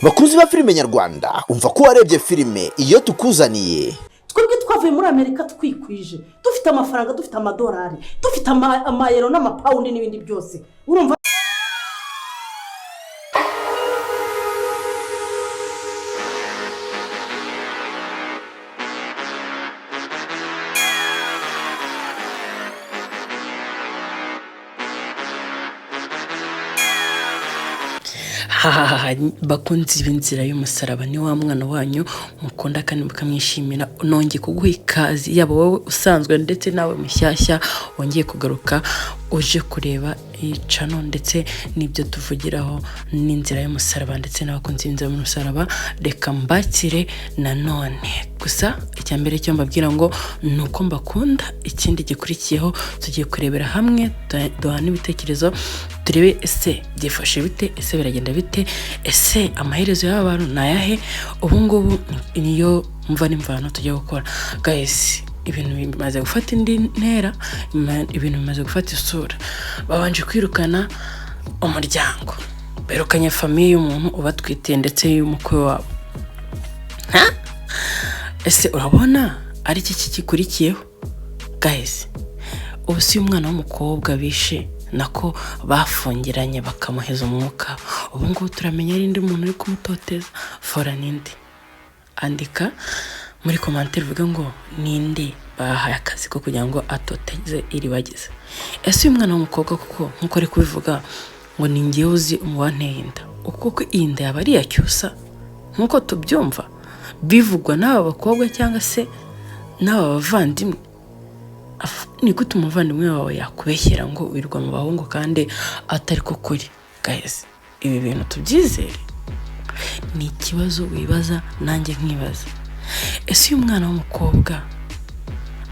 Bakunzi ba filime nyarwanda, umva ko warebye filime iyo tukuzaniye. Twebwe twavuye muri Amerika twikwije, dufite amafaranga, dufite amadolari, dufite amayero n'amapawundi n'ibindi byose, urumva? Hahaha, bakunzi b'inzira y'umusaraba, ni wa mwana wanyu mukunda kandi mukamwishimira. Nongeye kuguha ikaze, yaba wowe usanzwe ndetse nawe mushyashya wongeye kugaruka uje kureba iyi channel ndetse n'ibyo tuvugiraho n'inzira y'umusaraba ndetse n'abakunzi b'inzira y'umusaraba. Reka mbakire nanone. Gusa icya mbere cyo mbabwira ngo ni uko mbakunda. Ikindi gikurikiyeho, tugiye kurebera hamwe, duhana ibitekerezo, turebe ese byifashe bite, ese biragenda bite, ese amaherezo y'aba bantu ni ayahe? Ubu ngubu niyo mva n'imvano tujya gukora. Guys, ibintu bimaze gufata indi ntera, ibintu bimaze gufata isura. Babanje kwirukana umuryango, birukanye famille y'umuntu ubatwitiye ndetse y'umukwe wabo. Ha? Ese urabona ari iki gikurikiyeho? Guys, ubu si umwana w'umukobwa bishe, nako bafungiranye bakamuheza umwuka, ubu ngubu turamenya ari undi muntu uri kumutoteza? Fora n'indi, andika muri commentaire uvuge ngo ninde bahaye akazi ko kugira ngo atoteze Iribagiza? Ese uyu mwana w'umukobwa kuko nkuko ari kubivuga ngo ni njyewe uzi umuwanteye inda, uko ko iyi nda yaba ari iya Cyusa nkuko tubyumva bivugwa n'aba bakobwa cyangwa se n'aba bavandimwe? Ni gute umuvandimwe wawe yakubeshyera ngo wirwa mu bahungu kandi atari ko kuri? Guys, ibi bintu tubyizere? Ni ikibazo wibaza, nanjye nkibaza. Ese uyu mwana w'umukobwa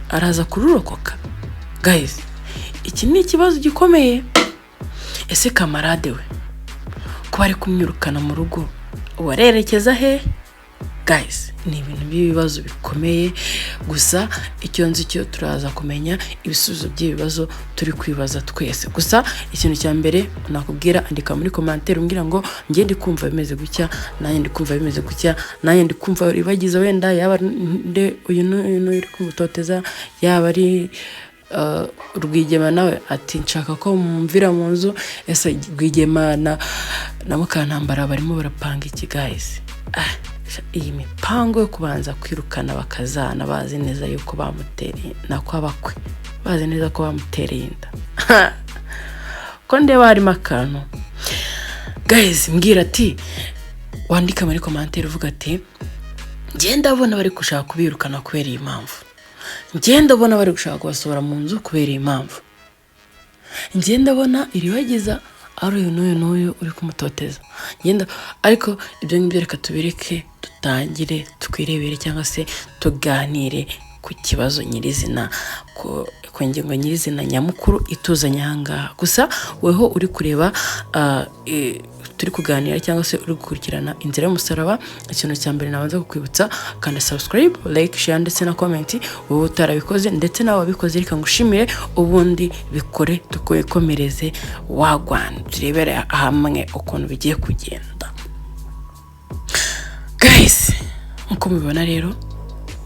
araza kururokoka? Guys, iki ni ikibazo gikomeye. Ese kamarade we kuba ari kumwirukana mu rugo, ubu arerekeza he? Guys, ni ibintu by'ibibazo bikomeye. Gusa icyo nzi cyo, turaza kumenya ibisubizo by'ibibazo turi kwibaza twese. Gusa ikintu cya mbere nakubwira, andika muri commentaire umbwira ngo njye ndi kumva bimeze gutya, nanjye ndi kumva bimeze gutya, nanjye ndi kumva Iribagiza wenda yaba nde uyu n'uyu n'uyu uri kumutoteza, yaba ari Rwigema nawe ati nshaka ko mumvira mu nzu. Ese Rwigema na Mukantambara barimo barapanga iki? Guys, iyi mipango yo kubanza kwirukana bakazana bazi neza yuko bamutereye, nako abakwe bazi neza ko bamutereye inda, ko ndeba harimo akantu. Guys, mbwira ati, wandika muri commentaire uvuga ati ngenda abona bari gushaka kubirukana kubera iyi mpamvu, ngenda abona bari gushaka kubasohora mu nzu kubera iyi mpamvu, ngenda abona Iribagiza ari uyu n'uyu n'uyu uri kumutoteza, ngenda. Ariko ibyo ngibyo reka tubireke, dutangire twirebere cyangwa se tuganire ku kibazo nyirizina, ku ngingo nyirizina nyamukuru ituzanye aha ngaha. Gusa weho uri kureba turi kuganira cyangwa se uri gukurikirana inzira y'umusaraba, ikintu cya mbere nabanza kukwibutsa, kanda subscribe, like, share ndetse na comment wowe utarabikoze, ndetse nawe wabikoze reka ngushimire. Ubundi bikore, tukwikomereze wagwana, turebere hamwe ukuntu bigiye kugenda. Guys, nkuko mubibona rero,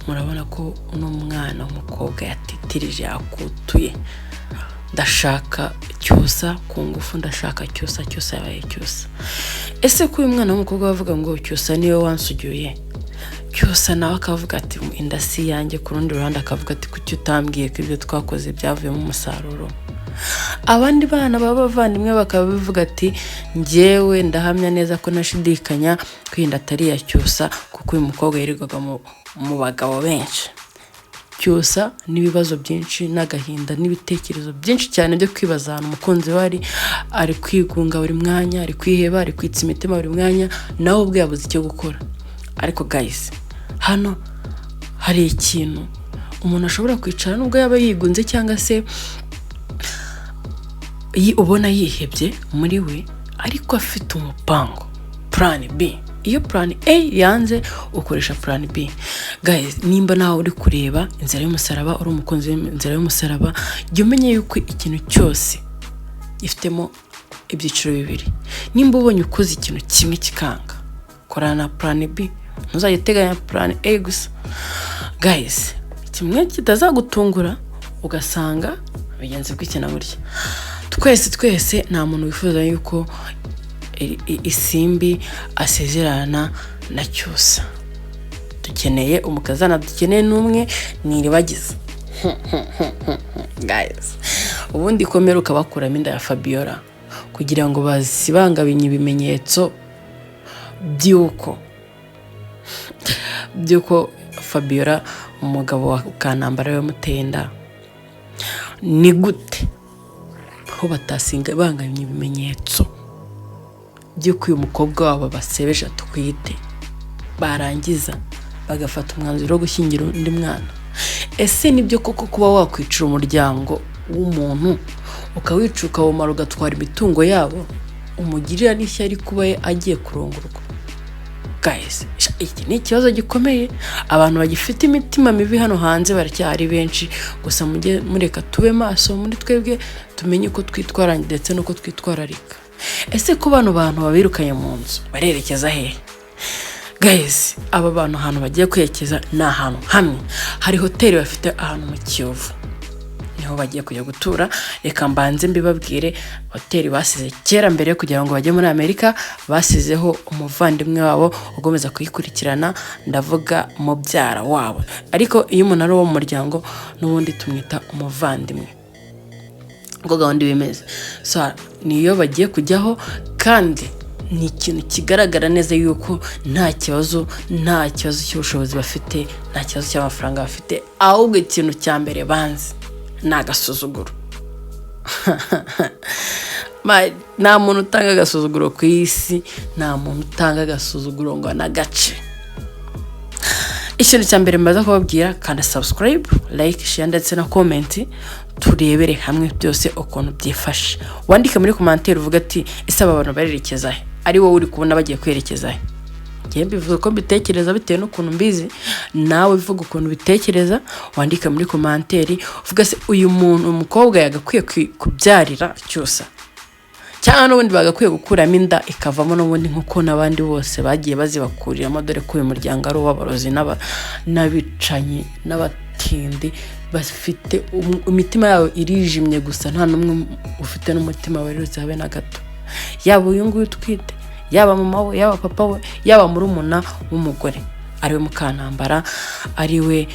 murabona ko uno mwana w'umukobwa yatitirije, yakutuye: ndashaka Cyusa ku ngufu, ndashaka Cyusa. Cyusa yabaye Cyusa. Ese ko uyu mwana w'umukobwa bavuga ngo Cyusa niwe wansugiye, Cyusa nawe akavuga ati inda si yanjye, ku rundi ruhande akavuga ati kuki utambwiye ko ibyo twakoze byavuyemo umusaruro? Abandi bana b'abavandimwe bakaba bavuga ati njyewe ndahamya neza ko nashidikanya ko iyi nda atari iya Cyusa, kuko uyu mukobwa yirirwaga mu bagabo benshi. Cyusa n'ibibazo byinshi n'agahinda n'ibitekerezo byinshi cyane byo kwibaza ahantu umukunzi we ari kwigunga buri mwanya, ari kwiheba, ari kwitsa imitima buri mwanya, nawe ubwe yabuze icyo gukora. Ariko guys, hano hari ikintu umuntu ashobora kwicara, nubwo yaba yigunze cyangwa se ubona yihebye muri we, ariko afite umupango, plan B. Iyo plan A yanze, ukoresha plan B. Guys, nimba nawe uri kureba inzira y'umusaraba, uri umukunzi w'inzira y'umusaraba, jya umenya yuko ikintu cyose gifitemo ibyiciro bibiri. Nimba ubonye ukoze ikintu kimwe kikanga, koresha plan B. Kora na plan B, ntuzajye uteganya plan A gusa. Guys, kimwe kitazagutungura ugasanga bigenze gutya na gutya. Twese twese nta muntu wifuza yuko Isimbi asezerana na Cyusa. Dukeneye umukazana, dukeneye n'umwe ni Iribagiza. Guys, ubundi komera ukabakuramo inda ya Fabiola kugira ngo bazibangabanye ibimenyetso by'uko Fabiola, umugabo wa Kanambara, yamuteye inda. Ni gute ho batasinga banganya ibimenyetso by'uko uyu mukobwa wabo basebeje atwite, barangiza bagafata umwanzuro wo gushyingira undi mwana? Ese nibyo koko kuba wakwicira umuryango w'umuntu, ukawica, ukawumara, ugatwara imitungo yabo, umugirira n'ishyari kuba agiye kurongorwa? Guys, iki ni ikibazo gikomeye. Abantu bagifite imitima mibi hano hanze baracyari benshi. Gusa mujye mureka tube maso muri twebwe, tumenye uko twitwara ndetse n'uko twitwararika. Ese ko bano bantu babirukanye mu nzu, barerekeza hehe? Guys, aba bantu ahantu bagiye kwerekeza ni ahantu hamwe hari hoteli bafite ahantu mu Kiyovu, niho bagiye kujya gutura. Reka mbanze mbibabwire. Hoteli basize kera mbere yo kugira ngo bajye muri Amerika, basizeho umuvandimwe wabo ugomeza kuyikurikirana, ndavuga mubyara wabo. Ariko iyo umuntu ari uwo mu muryango n'ubundi tumwita umuvandimwe, ubwo gahunda iba imeze. So niyo bagiye kujyaho, kandi ni ikintu kigaragara neza yuko nta kibazo cy'ubushobozi bafite, nta kibazo cy'amafaranga bafite. Ahubwo ikintu cya mbere banze ni agasuzuguro. Nta muntu utanga agasuzuguro ku isi, nta muntu utanga agasuzuguro ngo n'agace. Ikintu cya mbere mbaza kubabwira: kanda subscribe, like, share ndetse na comment, turebere hamwe byose ukuntu byifashe. Wandike muri commentaire uvuga ati: "Ese aba bantu barerekeza he?" Ari wowe uri kubona bagiye kwerekeza he? Njyewe mbivuga ko mbitekereza bitewe n'ukuntu mbizi. Nawe uvuga ukuntu ubitekereza, wandike muri commentaire uvuga se uyu muntu, umukobwa yagakwiye kubyarira Cyusa, cyangwa n'ubundi bagakwiye gukuramo inda ikavamo n'ubundi nk'uko n'abandi bose bagiye bazibakuriramo, dore ko uyu muryango ari uw'abarozi n'abicanyi n'abatindi bafite imitima yabo irijimye gusa. Nta n'umwe ufite n'umutima werurutse habe na gato, yaba uyu nguyu utwite, yaba mama we, yaba papa we, yaba murumuna w'umugore ariwe Mukantambara, ariwe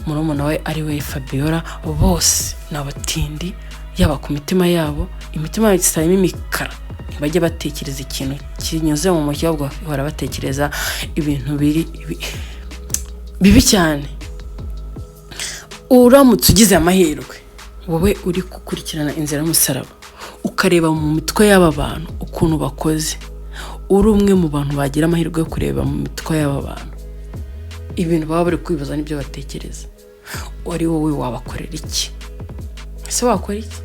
murumuna we ariwe Fabiola. Bose ni abatindi, yaba ku mitima yabo, imitima yabo isayemo imikara. Ntibajya batekereza ikintu kinyuze mu mucyo, ahubwo bahora batekereza ibintu biri bibi cyane. Uramutse ugize amahirwe, wowe uri gukurikirana Inzira y'Umusaraba, ukareba mu mitwe y'aba bantu ukuntu bakoze, uri umwe mu bantu bagira amahirwe yo kureba mu mitwe y'aba bantu ibintu baba bari kwibaza n'ibyo batekereza, wari wowe wabakorera iki? Ese wakora iki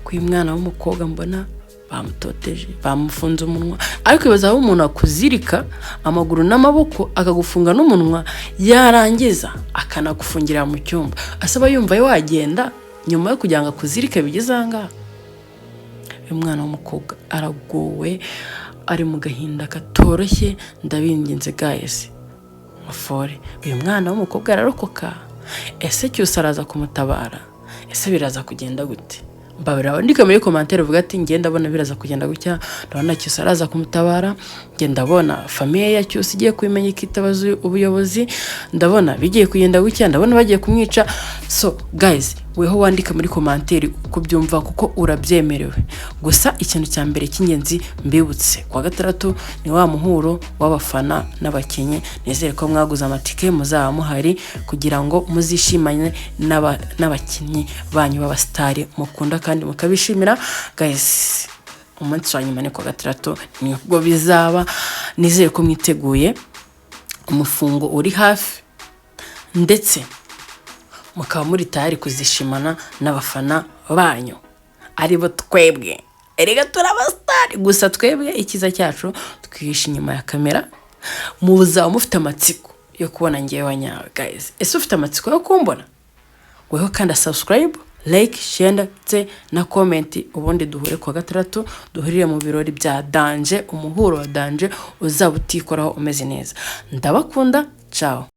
ko uyu mwana w'umukobwa mbona bamutoteje, bamufunze umunwa? Ariko ibaza aho umuntu akuzirika amaguru n'amaboko, akagufunga n'umunwa, yarangiza akanagufungira mu cyumba, asaba yumva wagenda nyuma yo kugira ngo akuzirike bigeze aha ngaha. Uyu mwana w'umukobwa aragowe, ari mu gahinda katoroshye. Ndabinginze guys, mufore. Uyu mwana w'umukobwa ararokoka? Ese Cyusa araza kumutabara? Ese biraza kugenda gute? Mbabwira, wandike muri commentaire uvuga ati: "Njye ndabona biraza kugenda gutya, ndabona Cyusa araza kumutabara, njye ndabona famille ya Cyusa igiye kubimenya ikitabaza ubuyobozi, ndabona bigiye kugenda gutya, ndabona bagiye kumwica." So guys, weho wandike muri commentaire uko ubyumva kuko urabyemerewe. Gusa ikintu cya mbere cy'ingenzi mbibutse, kuwa gatandatu ni wa muhuro w'abafana n'abakinnyi. Nizere ko mwaguze amatike, muzaba muhari kugira ngo muzishimane n'abakinnyi banyu b'abasitari mukunda kandi mukabishimira. Guys, umunsi wa nyuma ni kuwa gatandatu, nibwo bizaba. Nizere ko mwiteguye, umufungo uri hafi, ndetse mukaba muri tayari kuzishimana n'abafana banyu, aribo twebwe. Erega turi abasitari, gusa twebwe icyiza cyacu twihishe inyuma ya kamera. Muzaba mufite amatsiko yo kubona ngewe nyawe. Guys, ese ufite amatsiko yo kumbona? Weho kanda subscribe, Like, share ndetse na comment. Ubundi duhure kuwa gatandatu, duhurire mu birori bya danger, umuhuro wa danger uzaba utikoraho umeze neza. Ndabakunda, ciao.